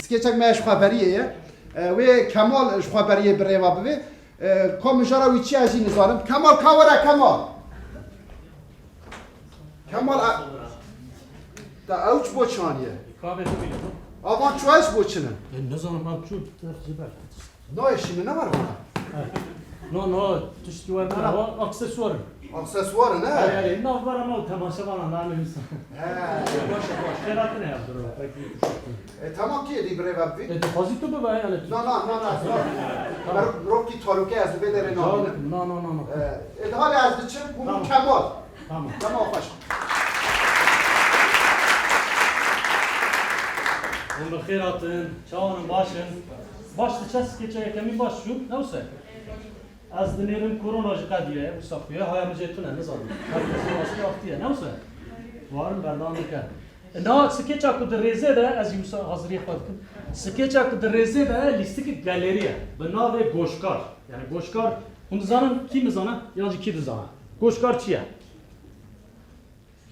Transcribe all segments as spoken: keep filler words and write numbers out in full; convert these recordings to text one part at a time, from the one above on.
Keçek me ji xwe beriyê ye. E, wê Kemal ji xwe beriyê birêve bivê. E, ka mijara wî çi ye jî nizanim. Kemal, ka were Kemal. Kemal, e, te ew çi bo çaniye? Kavê tu bîne. Avan çu ez bo çinin? E, nizanim, ev çu def ji ber. Nayê şîne ne var vana? No, no, tiştî wer ne, wa aksesuar in. Aksesuar in, he? Erê, erê, nav bara nav temaşe vana, nane wisa. He. Baş, baş. Xêratine ya, bro. E, tamam ki, dî birêve bivî? E, dixwazî tu bibe, yani. Na, na, na, na, ez na. Tamam. Mer-, mirov ki talûke ez li vê derê namînim. Na, na, na, na. E, e, daha ez diçim, hûn Tamam. Kemal. Tamam. Tamam, xweş. Hûn bi xêr hatin. Çawan in, baş in? Baş diçe, skeça yekemîn baş çû, ne wisa? Ez dinêrim korona ji qediye, wisa xuye haya min jê tune, nizanim. Her kesê rastî axtiye, ne wisa? Warin berdewam dike. Na skeça ku di rêzê de, ez jî wisa haziriyê xwe dikim. Skeça ku di rêzê de lîstikek galerî ye. Bi navê Goşkar. Yani Goşkar, hûn dizanin, kî nizane? Yan jî kî dizane? Goşkar çi ye?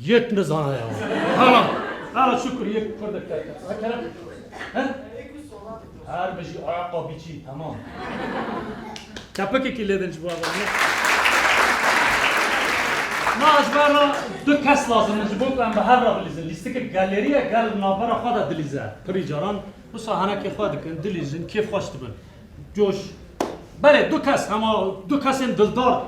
Yek nizane ya. Hala, hala şükür yek kurdek te. Kerem. He? Her bijî ayakkabîçî, tamam. Kepekekî lê din ji bo ev. Na, ji ber re du kes lazim in ji bo ku em bi hev re bilîzin. Lîstikek galerî ye, gel navbera xwe de dilîze. Pirî caran, wisa henekê xwe dikin, dilîzin, kêfxweş dibin. Coş. Belê, du kes, hema du kesên dildar.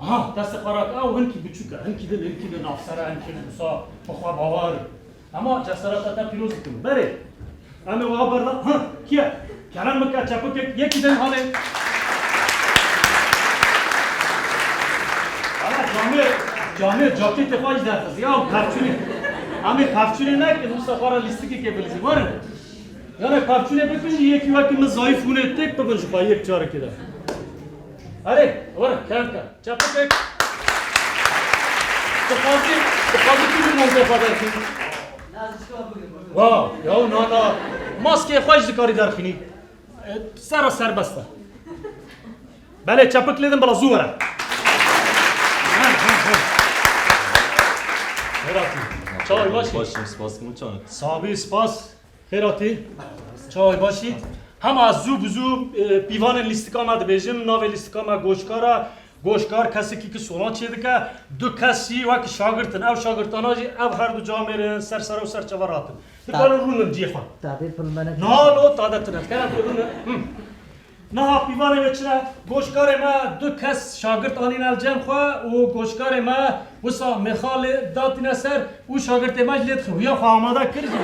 Aha, destê xwe rake, ew hinkî biçûk e, hinkî din, hinkî din, navser e, hinkî din, wisa bi xwe bawer. Ema cesereta te pîroz dikim. Berê, em ê wiha berda, ha, kî ye? Kerem bike, çepikek, yekî din halê. Ala camê, camê caketê xwe jî derxist. Ya pevçûnê, em ê pevçûnê nekin, wisa xwe re lîstikekê bilîzin. Werin. Yanê pevçûnê bikin jî yekî wekî min zayîf hûnê têk bibin ji xwe yek carekê de. Erê, were, kerem ke. Çepikek. Dixwazî, dixwazî tu jî montê xwe derxînî. Wa, ya na, na. Maskê xwe jî dikarî derxînî. E, sera serbest e. Belê çepik lê din bila zû were. Xêratî. Çawa baş î? Baş im, spas, hûn çawan? Sabî, spas. Xêratî, çawa baş î? Hema zû bi zû, e, pîvanên lîstika me dibêjim, navê lîstika me Goşkar e. Goşkar kesekî ki solan çêdike, du kes jî wek şagirt in. Ew şagirtana jî ev her du camêr in, ser sere û ser çava rahat in. Dikarin rûnin cihê xwe. Tadê pil me ne. Na, no, tade tune. Kene tu rûnin. Hı. Niha pîvanê me çi ne? Goşkarê me du kes şagirt anîne li cem xwe û goşkarê me wisa mêxalê datîne ser û şagirtê me jî lê dixin. Huya xwe amade kir jî. Wow!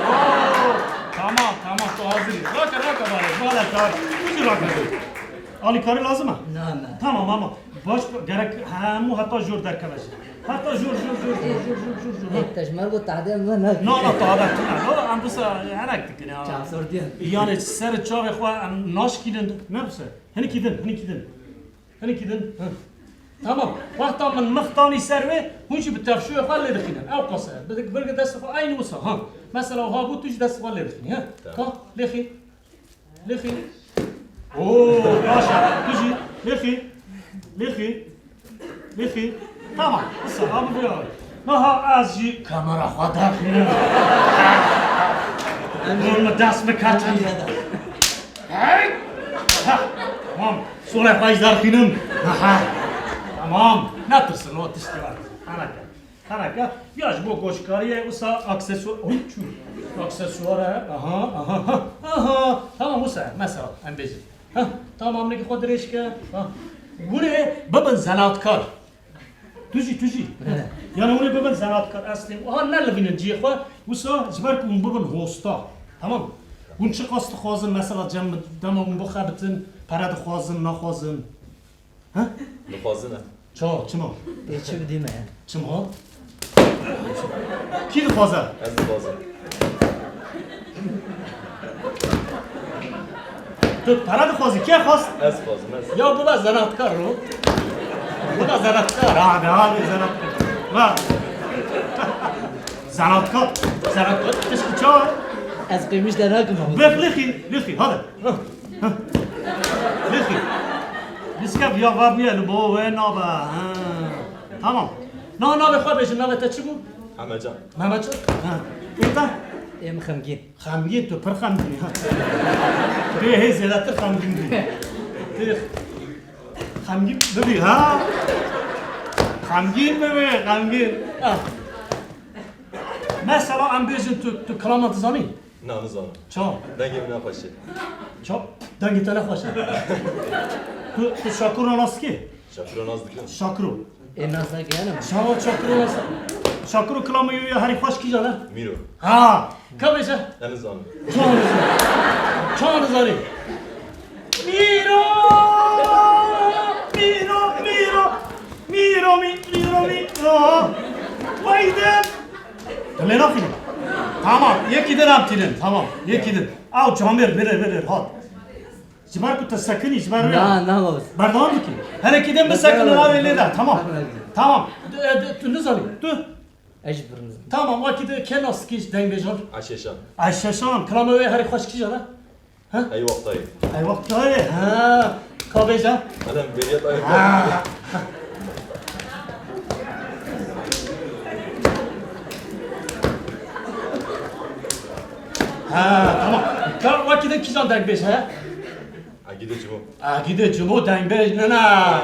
Tamam, tamam, tu hazir î. Rake, rake, bale, bale, kar. Tu jî rake. Alîkarî lazim e? Na, na. Tamam, ama baş, gerek hemû heta jor derkeve jî. Heta jor, jor, jor, jor, jor, jor, jor, jor. Ê, te ji me re got tade em ne nakin. Na, na, tade tune. No, em wisa henek dikin ya. Çavsordiyan. Yani ser çavê xwe em naşkînin. Ne wisa? Hinikî din, hinikî din. Hinikî din. Hı. Tamam. Wexta min mix tanî ser wê, hûn jî bi tevşûyê xwe lê dixînin. Ew qas e. Bi, bi destê xwe eynî wisa. Ha. Mesela ha bû tu jî destê xwe lê dixînî. Ha. Tamam. Ka, lê xî. Lêxî. Oo, baş e. Tu jî. Lêxî. Lêxî. Lêxî. Tamam. Wisa, abi bir abi. Naha ez jî kamera xwe derxînim. Em jî mi dest mi kaçin. Hey! Ha, tamam. Solê xwe jî derxînim. Aha. Tamam. Netirsin o tiştî var. Ana. Hereke ya ji bo goşkariyê wisa aksesuar, oy çû. Aksesuar e, aha, aha, ha, aha. Tamam wisa, mesela, em bêjin. Ha, tamam, nekî xwe dirêj ke. Ha. Hûn ê bibin zanatkar. Tu jî, tu jî. Evet. Yani hûn ê bibin zanatkar, eslên. Aha, nelivînin cihê xwe, wisa ji ber ku hûn bibin hosta. Tamam. Hûn çiqas dixwazin, mesela, cem, dema hûn bixebitin, pere dixwazin, naxwazin. Ha? Dixwazin e. Çawa, çima? Tê çi bidî me? Çima? Kî dixwaze? Ez dixwazim. Tu pere dixwazî, kê xwast? Ez dixwazim, ez. Ya bibe zanatkar ro. Bibe zanatkar. Hadi, hadi zanatkar. Va. Zanatkar. Zanatkar. Tişkî çawa? Ez qêmiş de nakim ama. Bek lixî, lixî, hadi. Lixî. Niske viya var niye li bo we nabe. Ha. Tamam. Na navê xwe bêjin, navê te çi bû? Mehmetcan. Mehmetcan? Ha. Ê te? Ê min xemgîn. Xemgîn, tu pir xemgîn î, ha. Tu hê zêdetir xemgîn bî. Tu xemgîn bibî, ha? Xemgîn bibî, xemgîn. Ah. Mesela em bêjin tu, tu kilama dizanî? Na, nizanim. Ça? Dengê min ne xweş e. Ça? Dengê te ne xweş e. Tu, tu Şakiro nas dikî? Şakiro nas dikim. Şakiro. Ê, nas nake, yani. Şawa Şakiro nas. Şakiro kilama yo ya herî xweş kîjan e? Mîro. Ha, ka bêje? Ez nizanim. Ça nizanî? Ça nizanî? Mîro! Mîro, Mîro! Mîro, Mî-, Mîro, Mîro! Wayden! Tu lê naxînî? Tamam, yekî din em tînin, tamam, yekî din. Ew camêr, bilir, bilir, hat. Ji ber ku tu sekinî, ji ber wê. Na, na, bas. Berdewam dikî. Hele kî din bisekine navê lê de, tamam. Tamam. Tamam. E, de, tu nizanî, tu. Ez jî pir nizanî. Tamam, wekî din kê nas dikî ji dengbêjan? Eşeşan. Eşeşan, kilama wê herî xweş kîjan e? Ha? Ey wextayê. Ey wextayê, ha. Ka bêje? Elem bêriya tayê. Ha. Ha, tamam. Ka wekî din kîjan dengbêj he? Agîdê Cimo. Agîdê Cimo dengbêj nina.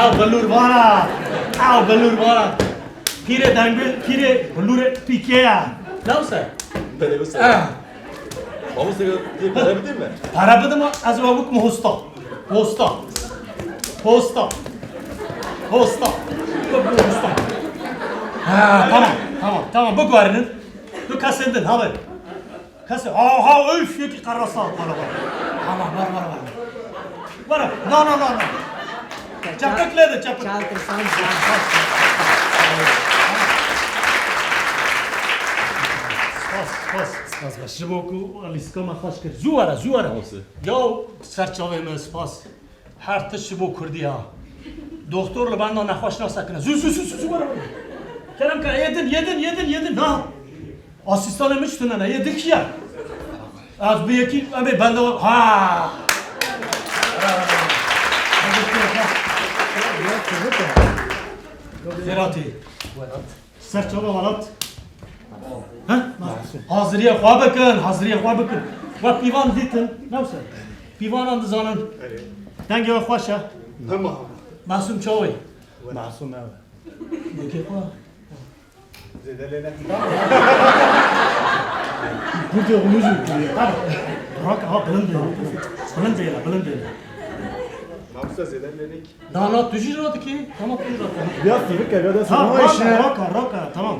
Ew bilûr vana. Ew bilûr vana. Pîrê dengbêj, pîrê bilûrê pîkê ye. Ne wisa? Belê wisa. Ah. Mamoste, tu pere bidî me? Pere bidî me, ez ê we bikim hosta. Hosta. Hosta. Hosta. Hosta. Ha, tamam, tamam, tamam, biguherînin. Tu kesên din, ha be. Kesê, ha, ha, öf, yekî qerasa, bana bak. Tamam, ver, ver, ver. Ver, na, na, na, na. Çapik lê de, çapik. Çal tirsan. Spas, spas. Spas, spas. Ji bo ku lîstika me xweş kir. Zû were, zû were. Olsun. Ya serçavê me, spas. Her tişt ji bo Kurdî ya. Doktor li benda nexweş nasekine. Zû, zû, zû, zû, zû, were, were. Kerem ke, yedin, yedin, yedin, yedin, ha. Asistanê min ji tune ne, yê din kî ye? Ez bi yekî, em ê benda, ha. Xêratî. Serçava welat. He? Haziriye xwe bikin, haziriye xwe bikin. We pîvan dîtin, ne wisa? Pîvanan dizanin. Dengê we xweş e. Hema. Masum çawa yî? Masum ew e. Dengê xwe. Zêde lê nekî. Kurtê xwe mijûl kiriye. Raka, ha, bilind bêle. Bilind bêle, bilind bêle. Mamoste, zêde lê nekî. Na, na, tu jî radikî. Tamam, tu jî radikî. Ya sivik e, ya da Ha, sana raka, işine. Raka, raka, tamam.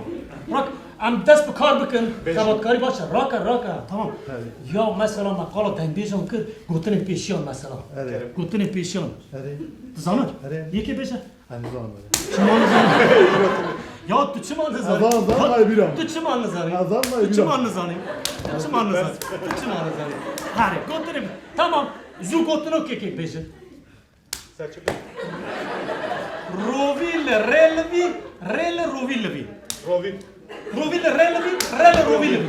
Rak, em dest bi kar bikin. Beş. Xebatkarî baş e. Raka, raka, tamam. Evet. Ya mesela me qala dengbêjan kir, gotinên pêşiyan mesela. Evet. Gotinên pêşiyan. Evet. Dizanin? Evet. Yekê bêje. Ez nizanim. Çima nizanim? Ya tu çima nizanim? Ez nizanim, Ya bîra. Tu çima nizanim? Ez nizanim, Tu çima bîra. Nizanim? Tu çima nizanim? Tu çima nizanim? Hare, gotinê. Tamam. Zû gotinok kekek bêjin. Selçuk. Rovî li rê li vî, rê li rovî li vî. Rovî. Rovî li rê li vî, rê li rovî li vî.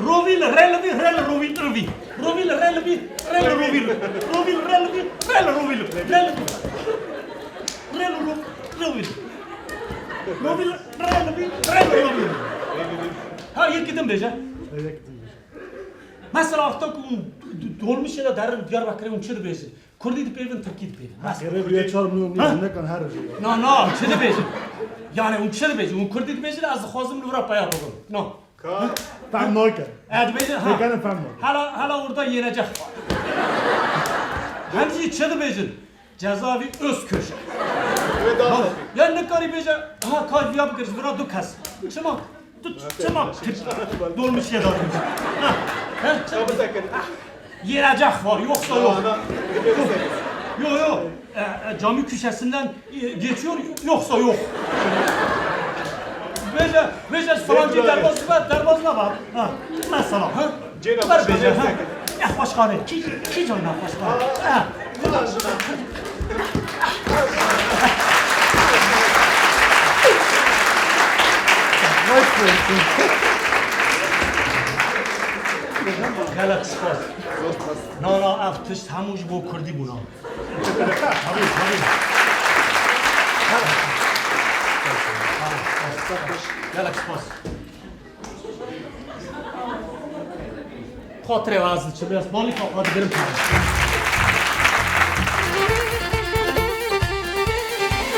Rovî li rê li vî, rê li rovî li vî. Rovî li rê li vî, rê li rovî li vî. Rovî li rê li vî, rê li rovî li vî. Rê li vî. Rê li ro-, rê li vî. Rovî li rê li vî, rê li rovî li vî. Ha, yekî din bêje. Mesela wexta ku hûn d-, d-, dolmişê de derin Diyarbekirê hûn çi dibêjin? Kurdî dipêvin, tirkî dipêvin. Heqê rê bûye çar milyon Ha? Nîzî nekan her jî. Na, na, çi dibêjin? Yani hûn çi dibêjin? Hûn kurdî dibêjin, ez dixwazim li vir peya bibim. Na. Ka? Fehm nake. E, dibêjin, ha. Pêkene fehm nake. Hela, hela orada yenecek. Hem jî çi dibêjin? Cezaevi öz köşe. Ve daha Ya nikarî bêje, ha, ka viya bikir, ji vira du kes. Çima? Tu ç-, çima? Dolmuş yê dalmış. Ha, he, çima? Kapı sakın. Yenecek var, yoksa yok. Ana, Yok, yok. E, e, cami köşesinden, e, geçiyor, yoksa yok. Bêje, bêje falancî derbaz var, derbaz ne var? Ha, mesela, ha? Ceyda Ver bêje, ha? Nexweşxane, kî, kî can nexweşxane? Ha. Gelek spas. Na, na, ev tişt hemû ji bo kurdî bûna. Tabii, tabii. Gelek spas. Xatirê we ez diçim, ez balî xwe digirim.